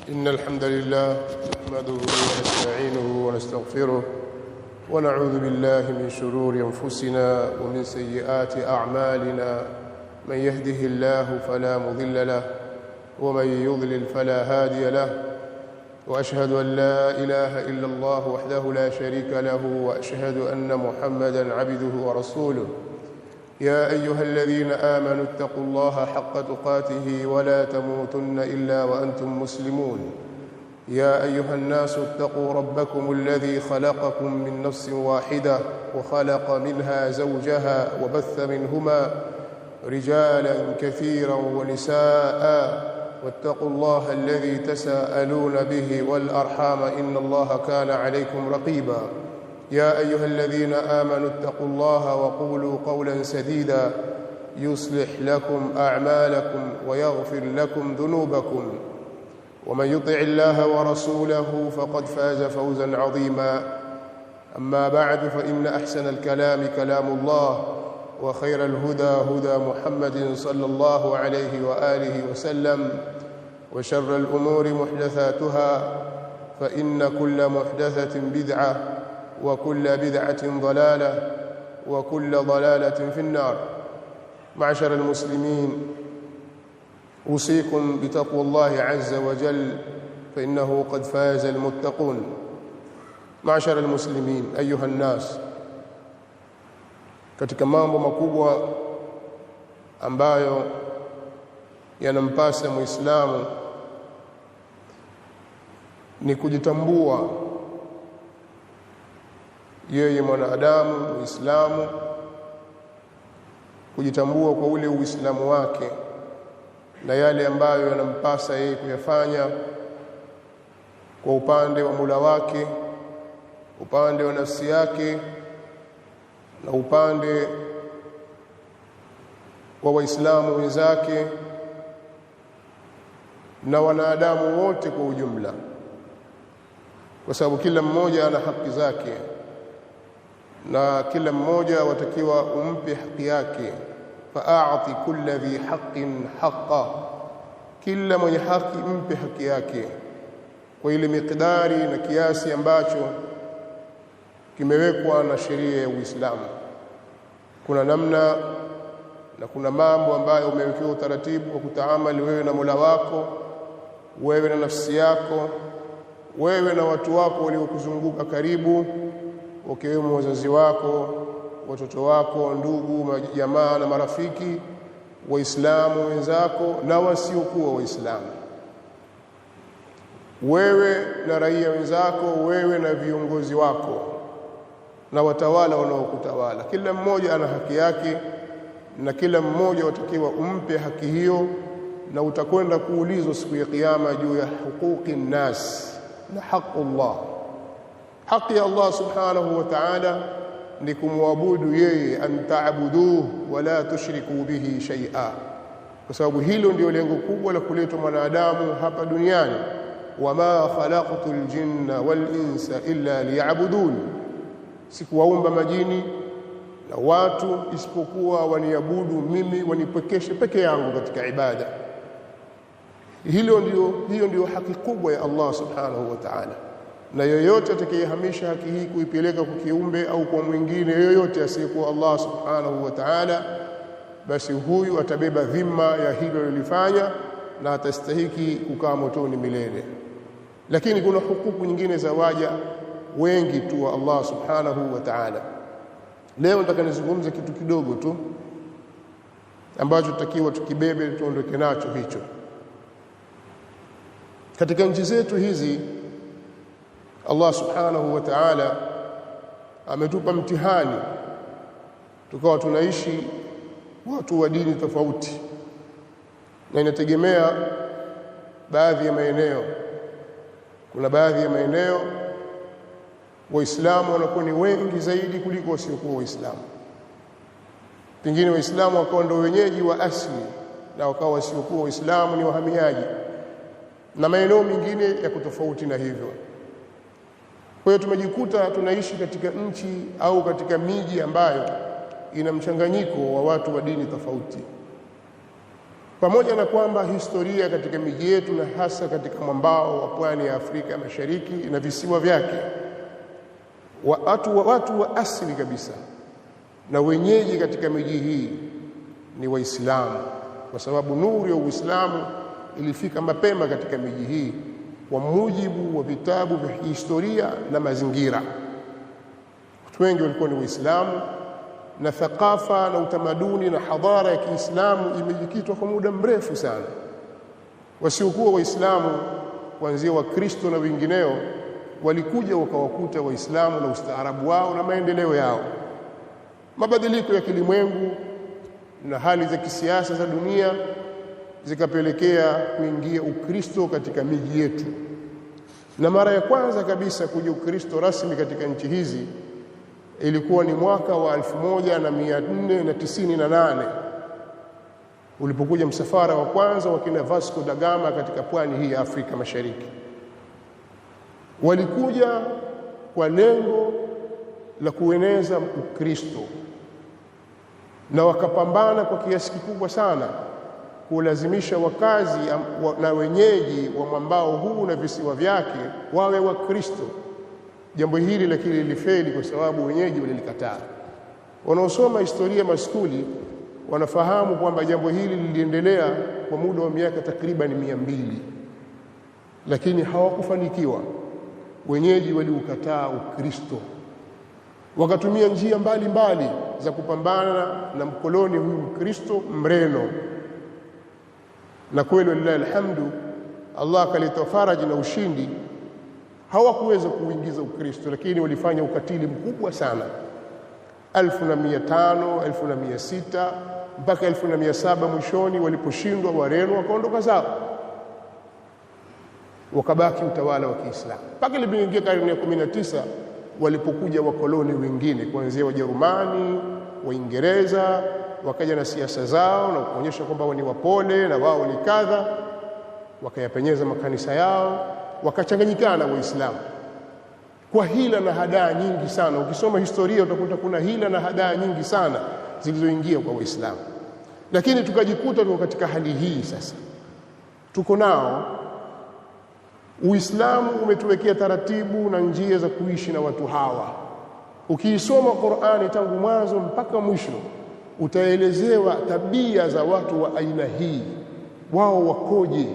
إن الحمد لله نحمده ونستعينه ونستغفره ونعوذ بالله من شرور أنفسنا ومن سيئات أعمالنا، من يهده الله فلا مضل له ومن يضلل فلا هادي له، وأشهد أن لا إله إلا الله وحده لا شريك له، وأشهد أن محمدا عبده ورسوله. يا أيها الذين آمنوا اتقوا الله حق تقاته ولا تموتن إلا وأنتم مسلمون. يا أيها الناس اتقوا ربكم الذي خلقكم من نفس واحدة وخلق منها زوجها وبث منهما رجالا كثيرا ونساء، واتقوا الله الذي تساءلون به والأرحام إن الله كان عليكم رقيبا. يا أيها الذين آمنوا اتقوا الله وقولوا قولا سديدا يصلح لكم أعمالكم ويغفر لكم ذنوبكم، ومن يطع الله ورسوله فقد فاز فوزا عظيما. أما بعد، فإن أحسن الكلام كلام الله، وخير الهدى هدى محمد صلى الله عليه وآله وسلم، وشر الأمور محدثاتها، فإن كل محدثة بدعة، وكل بدعة ضلالة، وكل ضلالة في النار. معشر المسلمين، أوصيكم بتقوى الله عز وجل، فإنه قد فاز المتقون. معشر المسلمين، أيها الناس، katika mambo makubwa ambayo yanampasa Muislamu ni kujitambua yeye mwanadamu Muislamu, kujitambua kwa ule Uislamu wake na yale ambayo yanampasa yeye kuyafanya kwa upande wa Mola wake, upande wa nafsi yake, na upande wa Waislamu wenzake na wanadamu wote kwa ujumla, kwa sababu kila mmoja ana haki zake na kila mmoja watakiwa umpe haki yake. Fa'ati kulli dhi haqqin haqqa, kila mwenye haki mpe haki yake kwa ile miqdari na kiasi ambacho kimewekwa na sheria ya Uislamu. Kuna namna na kuna mambo ambayo umewekewa utaratibu wa kutaamali wewe na Mola wako, wewe na nafsi yako, wewe na watu wako waliokuzunguka karibu, wakiwemo wazazi wako, watoto wako, ndugu, jamaa na marafiki, Waislamu wenzako na wasiokuwa Waislamu, wewe na raia wenzako, wewe na viongozi wako na watawala wanaokutawala. Kila mmoja ana haki yake na kila mmoja watakiwa umpe haki hiyo, na utakwenda kuulizwa siku ya Kiyama juu ya huquqi nnas na haqu Allah. Haki ya Allah subhanahu wa ta'ala ni kumwabudu yeye, an ta'buduhu wala tushriku bihi shay'a, kwa sababu hilo ndio lengo kubwa la kuletwa mwanadamu hapa duniani. Wama khalaqtul jinna wal insa illa liya'budun, sikuwaumba majini na watu isipokuwa waniabudu mimi, wanipwekeshe peke yangu katika ibada. Hiyo ndio haki kubwa ya Allah subhanahu wa ta'ala, na yoyote atakayehamisha haki hii kuipeleka kwa kiumbe au kwa mwingine yoyote asiyekuwa Allah subhanahu wa ta'ala, basi huyu atabeba dhima ya hilo alilofanya na atastahiki kukaa motoni milele. Lakini kuna hukuku nyingine za waja wengi tu wa Allah subhanahu wa ta'ala. Leo nataka nizungumze kitu kidogo tu ambacho tutakiwa tukibebe tuondoke nacho hicho. Katika nchi zetu hizi Allah subhanahu wa ta'ala ametupa mtihani, tukawa tunaishi watu wa dini tofauti, na inategemea baadhi ya maeneo. Kuna baadhi ya maeneo Waislamu wanakuwa ni wengi zaidi kuliko wasiokuwa Waislamu. Pengine Waislamu wakawa ndio wenyeji wa asili na wakawa wasiokuwa Waislamu ni wahamiaji, na maeneo mengine ya kutofauti na hivyo. Kwa hiyo tumejikuta tunaishi katika nchi au katika miji ambayo ina mchanganyiko wa watu wa dini tofauti. Pamoja na kwamba historia katika miji yetu na hasa katika mwambao wa pwani ya Afrika Mashariki na visiwa vyake, watu wa asili kabisa na wenyeji katika miji hii ni Waislamu, kwa sababu nuru ya Uislamu ilifika mapema katika miji hii kwa mujibu wa vitabu vya historia na mazingira. Watu wengi walikuwa ni Waislamu, na thakafa na utamaduni na hadhara ya Kiislamu imejikitwa kwa muda mrefu sana. Wasiokuwa Waislamu kuanzia Wakristo na wengineo walikuja wakawakuta Waislamu na ustaarabu wao na maendeleo yao. Mabadiliko ya kilimwengu na hali za kisiasa za dunia zikapelekea kuingia Ukristo katika miji yetu, na mara ya kwanza kabisa kuja Ukristo rasmi katika nchi hizi ilikuwa ni mwaka wa 1498 ulipokuja msafara wa kwanza wa kina Vasco da Gama katika pwani hii ya Afrika Mashariki. Walikuja kwa lengo la kueneza Ukristo na wakapambana kwa kiasi kikubwa sana kulazimisha wakazi na wenyeji wa mwambao huu na visiwa vyake wawe Wakristo. Jambo hili lakini lilifeli kwa sababu wenyeji walilikataa. Wanaosoma historia maskuli wanafahamu kwamba jambo hili liliendelea kwa muda wa miaka takriban 200, lakini hawakufanikiwa. Wenyeji waliukataa Ukristo, wakatumia njia mbalimbali za kupambana na mkoloni huyu Mkristo Mreno. Na kweli walillahi alhamdu, Allah akaleta faraji na ushindi. Hawakuweza kuingiza Ukristo, lakini walifanya ukatili mkubwa sana. 1500, 1600 mpaka 1700 mwishoni waliposhindwa Wareno wakaondoka zao, wakabaki utawala wa Kiislamu mpaka ilipoingia karne ya 19 walipokuja wakoloni wengine kuanzia Wajerumani, Waingereza, wakaja na siasa zao na kuonyesha kwamba ni wapole na wao ni kadha, wakayapenyeza makanisa yao, wakachanganyikana Waislamu kwa hila na hadaa nyingi sana. Ukisoma historia utakuta kuna hila na hadaa nyingi sana zilizoingia kwa Waislamu, lakini tukajikuta tuko katika hali hii sasa. Tuko nao. Uislamu umetuwekea taratibu na njia za kuishi na watu hawa. Ukiisoma Qur'ani tangu mwanzo mpaka mwisho utaelezewa tabia za watu wa aina hii, wao wakoje.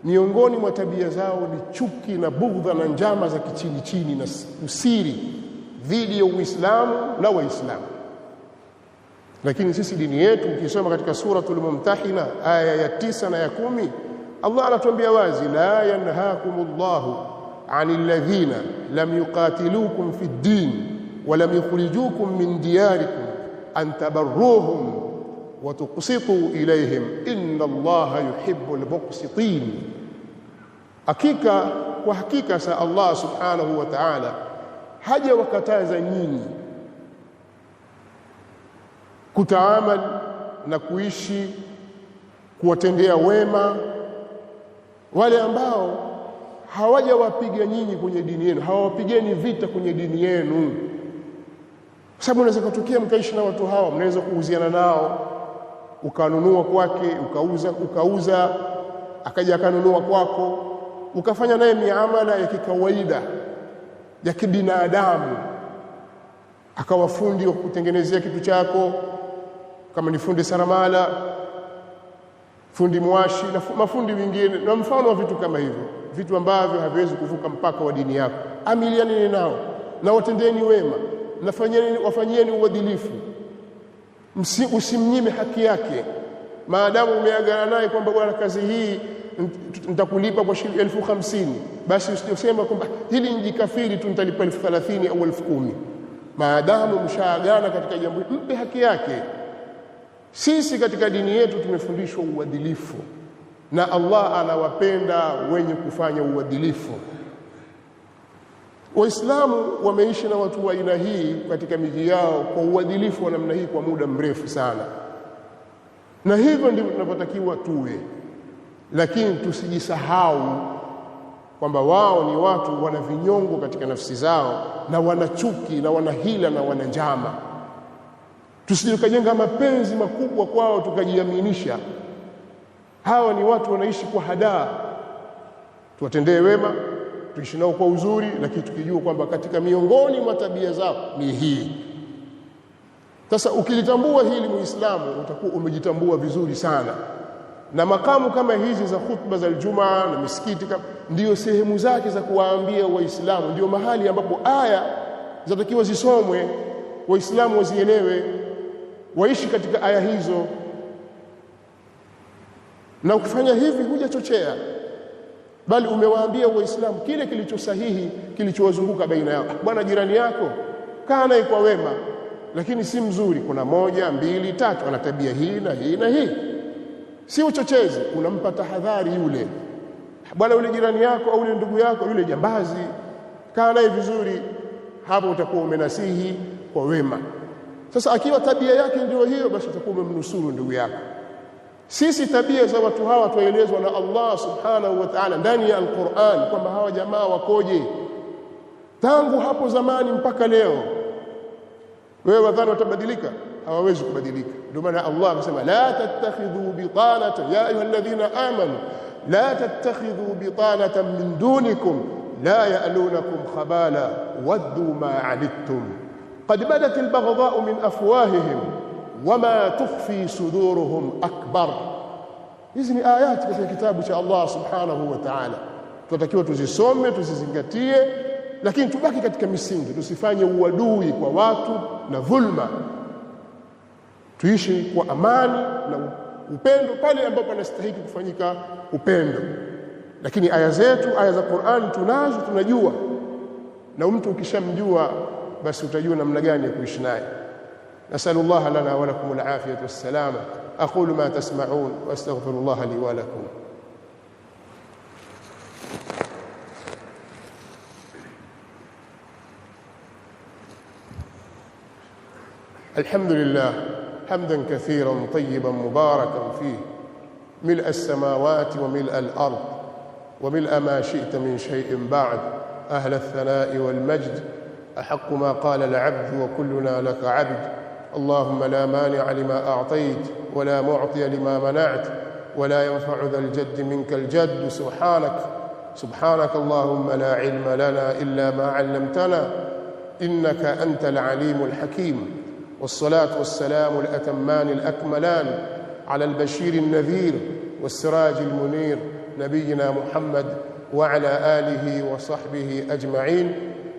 Miongoni mwa tabia zao ni chuki na bugdha na njama za kichini chini na usiri dhidi ya Uislamu na Waislamu. Lakini sisi dini yetu ukisoma katika Suratul Mumtahina aya ya 9 na ya 10, Allah anatuambia wazi, la yanhakumullahu anil ladhina lam yuqatilukum fid din wa lam yukhrijukum min diyarikum an tabarruhum wa tuqsitu ilayhim inna Allaha yuhibbul muqsitin. Hakika kwa hakika sa Allah subhanahu wa ta'ala hajawakataza nyinyi kutaamal na kuishi kuwatendea wema wale ambao hawajawapiga nyinyi kwenye dini yenu, hawawapigeni vita kwenye dini yenu. Kwa sababu unaweza kutokea mkaishi na watu hawa, mnaweza kuuziana nao, ukanunua kwake, ukauza, akaja akanunua kwako, ukafanya naye miamala ya kikawaida ya kibinadamu, akawa fundi wa kutengenezea kitu chako, kama ni fundi saramala, fundi mwashi na mafundi wengine na mfano wa vitu kama hivyo, vitu ambavyo haviwezi kuvuka mpaka wa dini yako. Amilianeni nao na watendeni wema na wafanyieni uadilifu, usimnyime haki yake. Maadamu umeagana naye kwamba bwana, kazi hii nitakulipa kwa shilingi 50,000, basi usiseme kwamba hili njikafiri tu nitalipa 30,000 au 10,000. Maadamu mshaagana katika jambo, mpe haki yake. Sisi katika dini yetu tumefundishwa uadilifu, na Allah anawapenda wenye kufanya uadilifu. Waislamu wameishi na watu wa aina hii katika miji yao kwa uadilifu wa namna hii kwa muda mrefu sana, na hivyo ndivyo tunavyotakiwa tuwe. Lakini tusijisahau kwamba wao ni watu wana vinyongo katika nafsi zao, na wana chuki na wana hila na wana njama. Tusije tukajenga mapenzi makubwa kwao tukajiaminisha, Hawa ni watu wanaishi kwa hadaa. Tuwatendee wema, tuishi nao kwa uzuri, lakini tukijua kwamba katika miongoni mwa tabia zao ni hii. Sasa ukilitambua hili Muislamu, utakuwa umejitambua vizuri sana. Na makamu kama hizi za khutba za Ijumaa na misikiti ndiyo sehemu zake za kuwaambia Waislamu, ndio mahali ambapo aya zatakiwa zisomwe, Waislamu wazielewe, waishi katika aya hizo. Na ukifanya hivi hujachochea, bali umewaambia Waislamu kile kilicho sahihi kilichowazunguka baina yao. Bwana, jirani yako kaa naye kwa wema, lakini si mzuri, kuna moja mbili tatu, ana tabia hii na hii na hii. Si uchochezi, unampa tahadhari yule bwana, yule jirani yako au yule ndugu yako, yule jambazi, kaa naye vizuri. Hapo utakuwa umenasihi kwa wema. Sasa akiwa tabia yake ndio hiyo, basi utakuwa umemnusuru ndugu yako. Sisi tabia za watu hawa tuelezwa na Allah subhanahu wa ta'ala ndani ya Al-Qur'an kwamba hawa jamaa wakoje tangu hapo zamani mpaka leo. Wewe wadhani watabadilika? Hawawezi kubadilika. Ndio maana Allah akasema, la tattakhidhu bitanatan ya ayyuhalladhina amanu la tattakhidhu bitanatan min dunikum la ya'lunakum khabala waddu ma 'anittum qad badat al-baghdha'u min afwahihim wama tukhfi suduruhum akbar. Hizi ni ayati katika kitabu cha Allah subhanahu wa ta'ala, tunatakiwa tuzisome, tuzizingatie, lakini tubaki katika misingi, tusifanye uadui kwa watu na dhulma. Tuishi kwa amani na upendo pale ambapo panastahili kufanyika upendo. Lakini aya zetu, aya za Qur'an tunazo, tunajua, na mtu ukishamjua basi utajua namna gani ya kuishi naye. نسأل الله لنا ولكم العافية والسلامة. أقول ما تسمعون وأستغفر الله لي ولكم. الحمد لله حمدا كثيرا طيبا مباركا فيه، ملء السماوات وملء الأرض وملء ما شئت من شيء بعد، أهل الثناء والمجد، أحق ما قال العبد وكلنا لك عبد. اللهم لا مانع لما أعطيت ولا معطي لما منعت ولا ينفع ذا الجد منك الجد. سبحانك سبحانك اللهم لا علم لنا إلا ما علمتنا إنك أنت العليم الحكيم. والصلاة والسلام الأتمان الأكملان على البشير النذير والسراج المنير نبينا محمد وعلى آله وصحبه أجمعين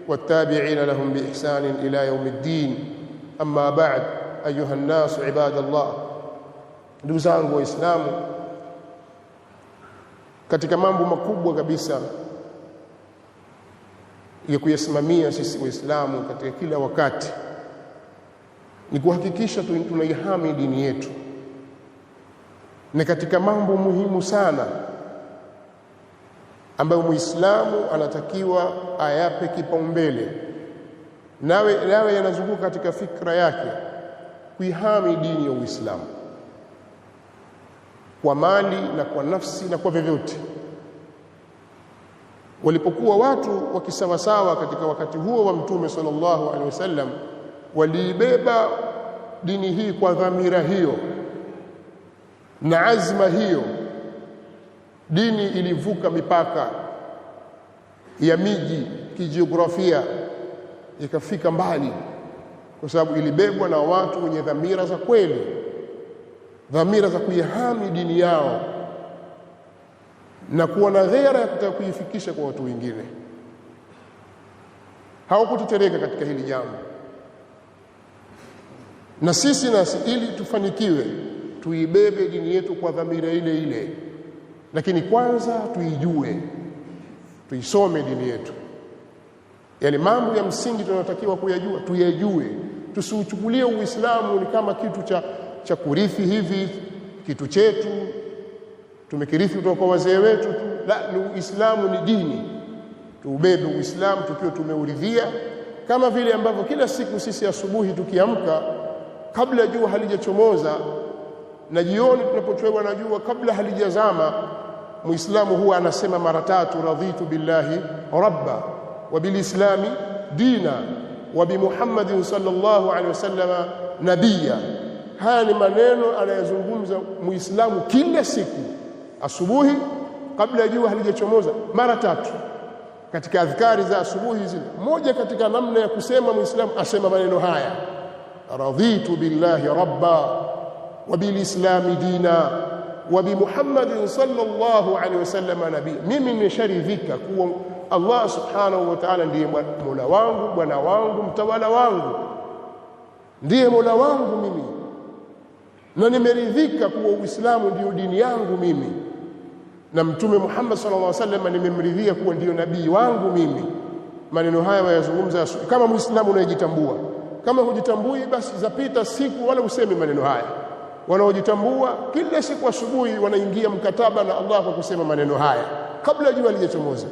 والتابعين لهم بإحسان إلى يوم الدين. أما بعد، أيها الناس عباد الله، ndugu zangu Waislamu, katika mambo makubwa kabisa ya kuyasimamia sisi Waislamu katika kila wakati ni kuhakikisha tunaihami dini yetu. Ni katika mambo muhimu sana ambayo Muislamu anatakiwa ayape kipaumbele, nawe yanazunguka katika fikra yake, kuihami dini ya Uislamu kwa mali na kwa nafsi na kwa vyovyote. Walipokuwa watu wakisawasawa katika wakati huo wa Mtume sallallahu alaihi wasallam, waliibeba dini hii kwa dhamira hiyo na azma hiyo. Dini ilivuka mipaka ya miji kijiografia, ikafika mbali, kwa sababu ilibebwa na watu wenye dhamira za kweli, dhamira za kuihami dini yao na kuwa na ghera ya kutaka kuifikisha kwa watu wengine. Hawakutetereka katika hili jambo. Na sisi nasi ili tufanikiwe, tuibebe dini yetu kwa dhamira ile ile, lakini kwanza tuijue, tuisome dini yetu. Yaani mambo ya msingi tunayotakiwa kuyajua tuyajue. Tusiuchukulie Uislamu ni kama kitu cha kurithi hivi, kitu chetu tumekirithi kutoka kwa wazee wetu tu. La, Uislamu ni dini. Tuubebe Uislamu tukiwa tumeuridhia, kama vile ambavyo kila siku sisi asubuhi tukiamka, kabla jua halijachomoza, na jioni tunapochwewa na jua kabla halijazama, Muislamu huwa anasema mara tatu, radhitu billahi rabba wa bilislami dina wa bi Muhammadin sallallahu alaihi wasallama nabiyya. Haya ni maneno anayozungumza Muislamu kila siku. Asubuhi kabla jua halijachomoza mara tatu katika adhkari za asubuhi zile. Moja katika namna ya kusema Muislamu asema maneno haya: radhitu billahi rabba wa bilislami dina wa bi Muhammadin sallallahu alaihi wasallam nabii. Mimi nimesharidhika kuwa Allah subhanahu wa ta'ala ndiye Mola wangu, Bwana wangu, mtawala wangu, ndiye Mola wangu mimi, na nimeridhika kuwa Uislamu ndiyo dini yangu mimi, na Mtume Muhammad sallallahu alaihi wasallam nimemridhia kuwa ndiyo nabii wangu mimi. Maneno haya wayazungumza kama Muislamu unayejitambua. Kama hujitambui, basi zapita siku wala usemi maneno haya. Wanaojitambua kila siku asubuhi wanaingia mkataba na Allah kwa kusema maneno haya kabla jua halijachomoza,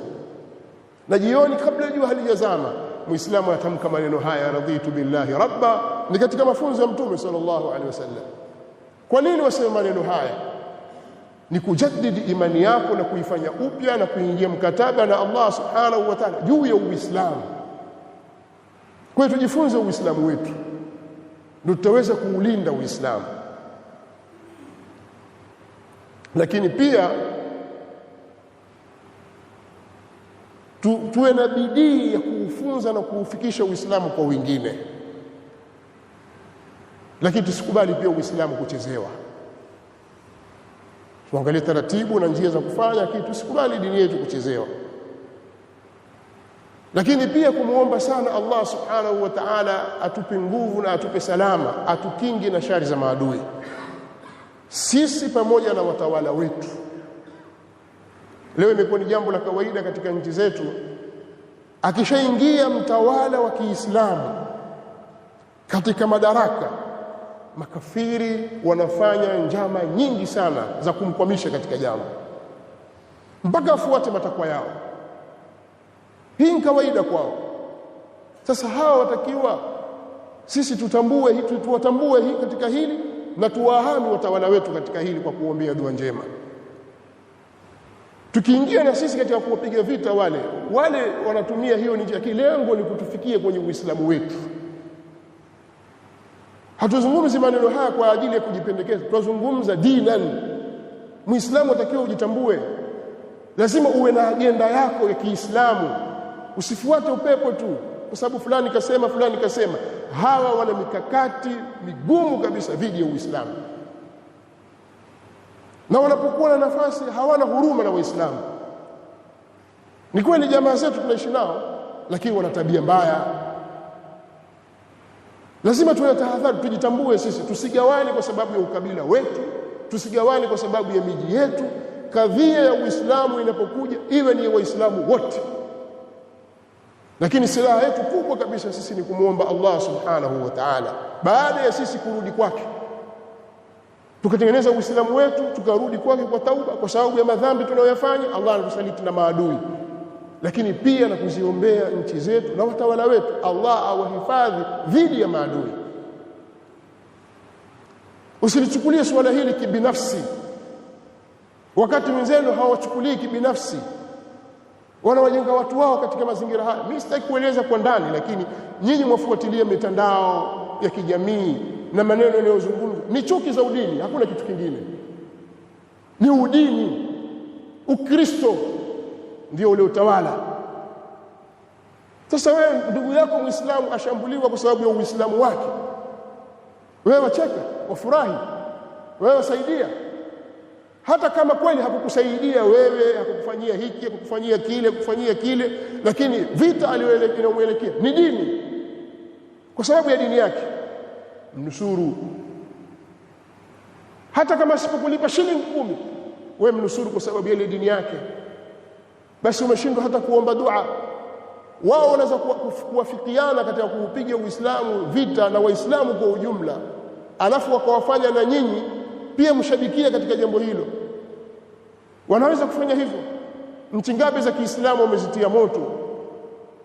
na jioni kabla jua halijazama, Muislamu atamka maneno haya, radhitu billahi rabba. Ni katika mafunzo ya Mtume sallallahu alaihi wasallam. Kwa nini wasema maneno haya? Ni kujaddidi imani yako na kuifanya upya na kuingia mkataba na Allah subhanahu wa ta'ala juu ya Uislamu. Kwa hiyo tujifunze Uislamu wetu, ndio tutaweza kuulinda Uislamu. Lakini pia tuwe na bidii ya kuufunza na kuufikisha Uislamu kwa wengine, lakini tusikubali pia Uislamu kuchezewa. Tuangalie taratibu na njia za kufanya, lakini tusikubali dini yetu kuchezewa. Lakini pia kumuomba sana Allah subhanahu wa ta'ala atupe nguvu na atupe salama, atukinge na shari za maadui, sisi pamoja na watawala wetu. Leo imekuwa ni jambo la kawaida katika nchi zetu, akishaingia mtawala wa Kiislamu katika madaraka, makafiri wanafanya njama nyingi sana za kumkwamisha katika jambo mpaka afuate matakwa yao. Hii ni kawaida kwao. Sasa hawa watakiwa sisi tutambue, tuwatambue hii katika hili na tuwahami watawala wetu katika hili kwa kuombea dua njema. Tukiingia na sisi katika kuwapiga vita wale wale wanatumia hiyo ni njia, lengo ni kutufikia kwenye Uislamu wetu. Hatuzungumzi maneno haya kwa ajili ya kujipendekeza, tunazungumza dinan. Muislamu atakiwa ujitambue, lazima uwe na agenda yako ya Kiislamu, usifuate upepo tu kwa sababu fulani kasema, fulani kasema. Hawa wana mikakati migumu kabisa dhidi ya Uislamu, na wanapokuwa na nafasi hawana huruma na Waislamu. Ni kweli jamaa zetu tunaishi nao, lakini wana tabia mbaya. Lazima tuwe tahadhari, tujitambue sisi, tusigawane kwa sababu ya ukabila wetu, tusigawane kwa sababu ya miji yetu. Kadhia ya Uislamu inapokuja iwe ni Waislamu wote, lakini silaha yetu kubwa kabisa sisi ni kumwomba Allah subhanahu wa ta'ala, baada ya sisi kurudi kwake tukatengeneza Uislamu wetu, tukarudi kwake kwa tauba, kwa sababu ya madhambi tunayoyafanya, Allah anatusaliti na maadui. Lakini pia na kuziombea nchi zetu na watawala wetu, Allah awahifadhi dhidi ya maadui. Usilichukulie suala hili kibinafsi, wakati wenzenu hawachukulii kibinafsi, wanawajenga watu wao katika mazingira haya. Mimi sitaki kueleza kwa ndani, lakini nyinyi mwafuatilia mitandao ya kijamii na maneno yanayozungumzwa ni chuki za udini, hakuna kitu kingine, ni udini. Ukristo ndio ule utawala. Sasa wewe ndugu yako Muislamu ashambuliwa kwa sababu ya Uislamu wake, wewe wacheka, wafurahi, wewe wasaidia, hata kama kweli hakukusaidia wewe, hakukufanyia hiki, hakukufanyia kile, hakukufanyia kile, lakini vita aliyoelekea ni dini, kwa sababu ya dini yake mnusuru. Hata kama asipokulipa shilingi 10, wewe mnusuru kwa sababu ya ile dini yake. Basi umeshindwa hata kuomba dua. Wao wanaweza kuwafikiana katika kuupiga Uislamu vita na Waislamu kwa ujumla, alafu wakawafanya na nyinyi pia mshabikia katika jambo hilo. Wanaweza kufanya hivyo. Nchi ngapi za Kiislamu wamezitia moto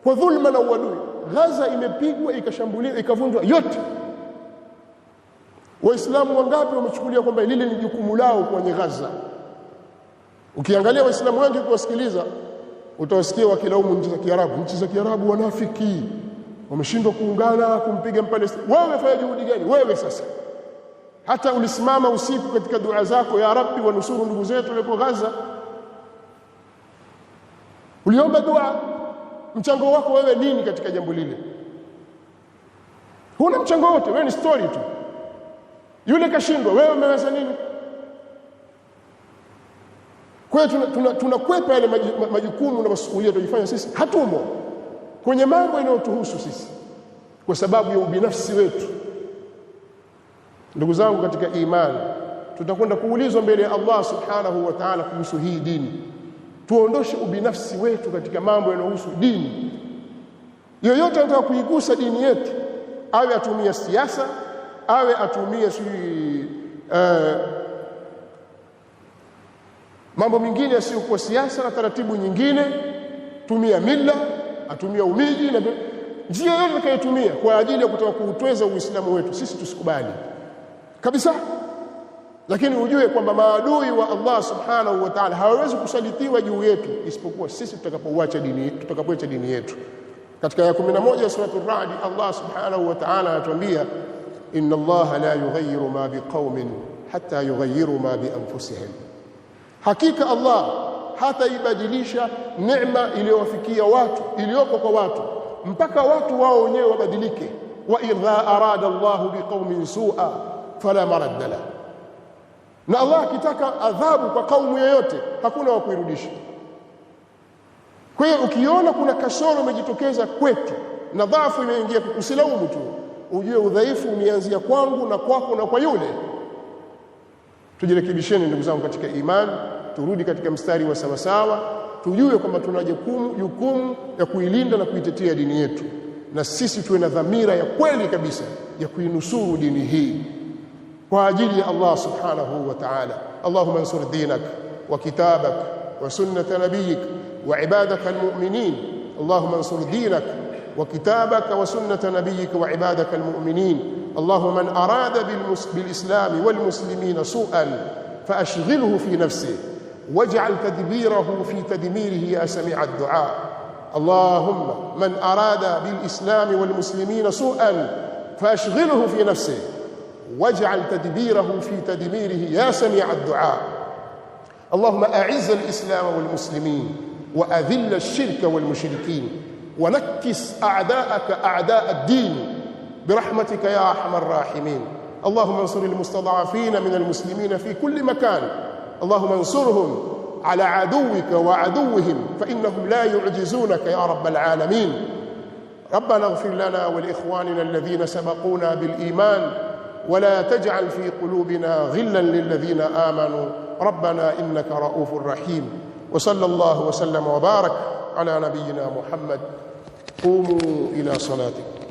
kwa dhulma na uadui? Gaza imepigwa, ikashambuliwa, ikavunjwa yote. Waislamu wangapi wamechukulia kwamba lile ni jukumu lao kwenye Gaza? Ukiangalia Waislamu wengi kuwasikiliza, utawasikia wakilaumu nchi za Kiarabu. Nchi za Kiarabu wanafiki, wameshindwa kuungana kumpiga Mpalestina. Wewe umefanya juhudi gani? Wewe sasa Hata ulisimama usiku katika dua zako, ya Rabbi wanusuru ndugu zetu walioko Gaza, uliomba dua. Mchango wako wewe nini katika jambo lile? Huna mchango wote, wewe ni story tu. Yule kashindwa, wewe umeweza nini? Kwa hiyo tunakwepa yale majukumu na masuhulia tunajifanya sisi hatumo kwenye mambo yanayotuhusu sisi kwa sababu ya ubinafsi wetu. Ndugu zangu katika imani, tutakwenda kuulizwa mbele ya Allah subhanahu wa ta'ala kuhusu hii dini. Tuondoshe ubinafsi wetu katika mambo yanayohusu dini. Yoyote anataka kuigusa dini yetu, awe atumie siasa, awe atumie mambo mengine yasiyokuwa siasa na taratibu nyingine, tumia mila, atumia umiji na njia yoyote atakayotumia kwa ajili ya kutaka kuutweza Uislamu wetu, sisi tusikubali kabisa. Lakini ujue kwamba maadui wa Allah subhanahu wa ta'ala hawawezi kusalitiwa juu yetu isipokuwa sisi tutakapoacha dini, tutakapoacha dini yetu. Katika aya 11 sura Ar-Ra'd, Allah subhanahu wa ta'ala anatuambia, inna Allah la yughayyiru ma biqaumin hatta yughayyiru ma bi anfusihim, hakika Allah hataibadilisha neema iliyowafikia watu, iliyoko kwa watu, mpaka watu wao wenyewe wabadilike. Wa idha arada Allahu biqaumin su'a fala maradda la, na Allah akitaka adhabu kwa kaumu yoyote hakuna wa kuirudisha. Kwa hiyo ukiona kuna kasoro imejitokeza kwetu na dhaifu imeingia, usilaumu tu, ujue udhaifu umeanzia kwangu na kwako na kwa yule. Tujirekebisheni ndugu zangu katika imani, turudi katika mstari wa sawasawa, tujue kwamba tuna jukumu ya kuilinda na kuitetea dini yetu, na sisi tuwe na dhamira ya kweli kabisa ya kuinusuru dini hii kwa ajili ya Allah subhanahu wa ta'ala. Allahumma ansur dinak wa kitabak wa sunnata nabiyik wa ibadaka almu'minin. Allahumma ansur dinak wa kitabaka wa sunnata nabiyik wa ibadaka almu'minin. Allahumma man arada bilislam walmuslimina su'an faashghilhu fi nafsihi waj'al tadbirahu fi tadmirihi ya sami'a ad-du'a. Allahumma man arada bilislam walmuslimina su'an faashghilhu fi nafsihi واجعل تدبيره في تدميره يا سميع الدعاء. اللهم أعز الإسلام والمسلمين وأذل الشرك والمشركين ونكس أعداءك أعداء الدين برحمتك يا أرحم الراحمين. اللهم انصر المستضعفين من المسلمين في كل مكان، اللهم انصرهم على عدوك وعدوهم فإنهم لا يعجزونك يا رب العالمين. ربنا اغفر لنا ولإخواننا الذين سبقونا بالإيمان ولا تجعل في قلوبنا غلا للذين آمنوا ربنا إنك رؤوف رحيم. وصلى الله وسلم وبارك على نبينا محمد. قوموا إلى صلاتكم.